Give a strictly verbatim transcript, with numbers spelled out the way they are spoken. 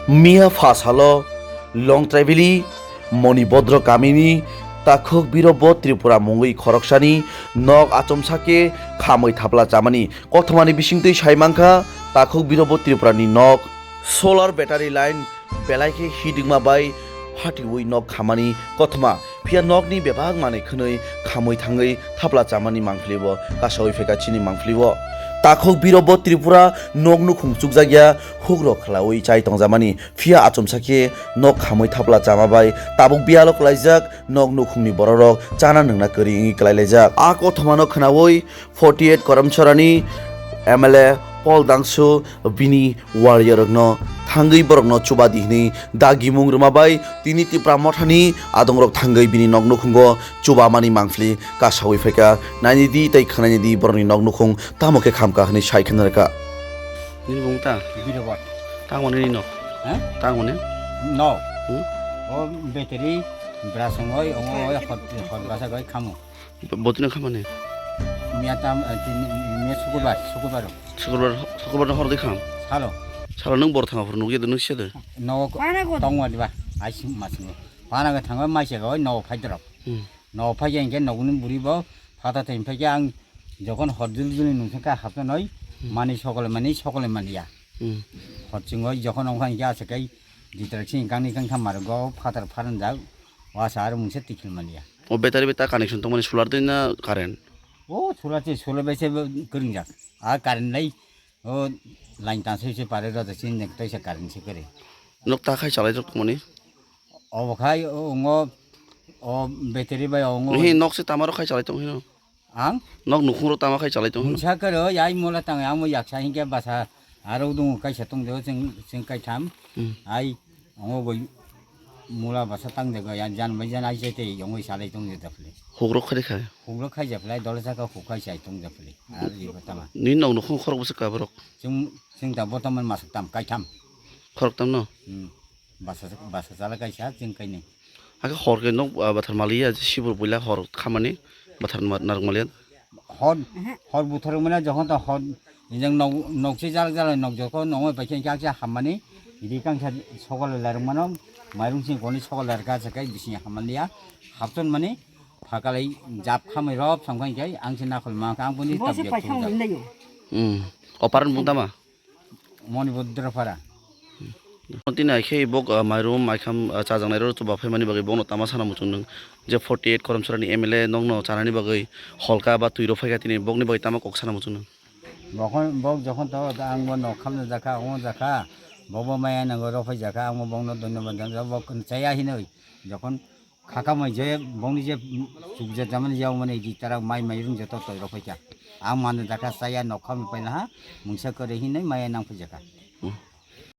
Miya pha salo Longtraibili Monibodro kamini takhuk Birobot Tripura mungwi khoroksani nok achomsa khe khamwi thapla chamani kothomani bisingtwi sai mankha takhuk Birobot Tripurani nok. Solar battery line belai khe hidingma bai phatiwi nok khamani kothoma. Phiya nokni bebak manwi khwnwi khamwi thangwi thapla chamani mangpili bo kasawi phaikha chini mangpili bo. Takhuk Birobot Tripura nok nukhung chukjakya hukrok khwlawi chai tongjamani. Phiya achomsa khe nok khamwi thapla chama bai tabuk biyalo kwlaijak nok nukhungni bororok chana nwngna kwrwi wngwi kwlailaijak. A kothomano khwnawi forty eight Koramchorani M L A Paul Dangsu bini warriorrokno thangwi borokno chuba di hwnwi dagimung rwma bai tini Tipra Mothani adongrok thangwi bini nok nukhungo chubamani mangpili kasawi phaikha. Naini di tei khwnaini di borokni nok nukhung tamo khe khamkha hwnwi sai khna rwkha. Nini bung ta? Birobot. Tang mani nino? Ha? Tang mani? No. Hmm? O battery brush ongoi, ongoi, hot, hot basa goi khamu. Bo-, botino khamani? Miya tam, eh, tini, miya sukurbar, sukurbar. Sukurbar, sukurbar no hor de kham? Salo. Salo nung bor thanga phuru nukya de nung siya de? No, tongwa diba, aisi masingo. Pana ga thangwa maisa goi, no phai dorok. Hmm. No phai ga hingke nogni buri bo, phata thai phai ga ang jokon hor jul jul nung thangka hapta noi, Hmm. mani sokole mani, sokole mani ya. Hmm. Hor chingoi jokon ongkha hingke asa kai, ditra sing kangni kangtham mar go, phatar pharan jak, wasa ar mungsa tikhil mani ya. O battery bai ta connection tongmani solar twi na current? O solar se, solar bai se kwrwngjak. A current lai, o line tan se se pare rw se nek tai se current se kwrwi. Nok ta khai chalai rok tongmani? Obo khai o ngo o battery bai o ngo. Hi nok se tama rok khai chalai tong hino? Ang? Nok nukhung rok tama khai chalai tong hino? Mungsa kwrwi ai mola tang ang mo yaksa hinkhe basa aro dong kaisa tong do chwng, chwng kaitham. Hmm. Ai Ongo goi mula basa tang jaga ya jan bai jan ai jai tei yongoi salai tong jai daphli. Hugrok khai khai. Hugrok khai japhli, dola saka huk khai sai tong japhli. Ar ibo tama. Ni nok nukhung khorok bwswk ka borok? Chwng, chwng da botoman masak tam, kai tham. Khorok tam no? Hmm. Basa, basa chala kaisa, chwng kainwi. Ake hor ke nok, ah, bathar maliya, sibur puila hor khamani, bathar ma-, narok maliya. Hor, hor buthorok mane jokhon to hor, injang nok, nok se jalak jalak nok jokon nongoi paikhe khe akhe hammani, idi kangsa sokol lerok mano, mairung sing koni sokol lerka se kai bising hammani ya, hapton mani, phakalai jap khamai rop samkang kai, ang se nakol ma kang boni Bo se tabjak paithang thung jak. Nai yo. Hmm. Oparan bung tama? Moni Bodra Phara. Tini hai khe bok, ah, mairum, maikham, ah, chajaknai rok chuba phaimani bagwi bokno tama sana muchung nung je forty eight Koramchorani M L A nokno chanani bagwi holka ba twi rok phaikha tini bokni bagwi tama kok sana muchung nung. Bokon, bok jokhon to ang bo nok khamna jakha, omo jakha, bokbo maya nango rok phai jakha, ang bo bokno dhonyobad jang, bok chaya hinoi jokhon Khaka mai je bongni je chukjak jamani je mane ri tarak mai mai rung joto toi rok phaikha. Ang mano dakha saya nokha mi paila ha mungsa kore hinai maya nang phaijakha. Hmm.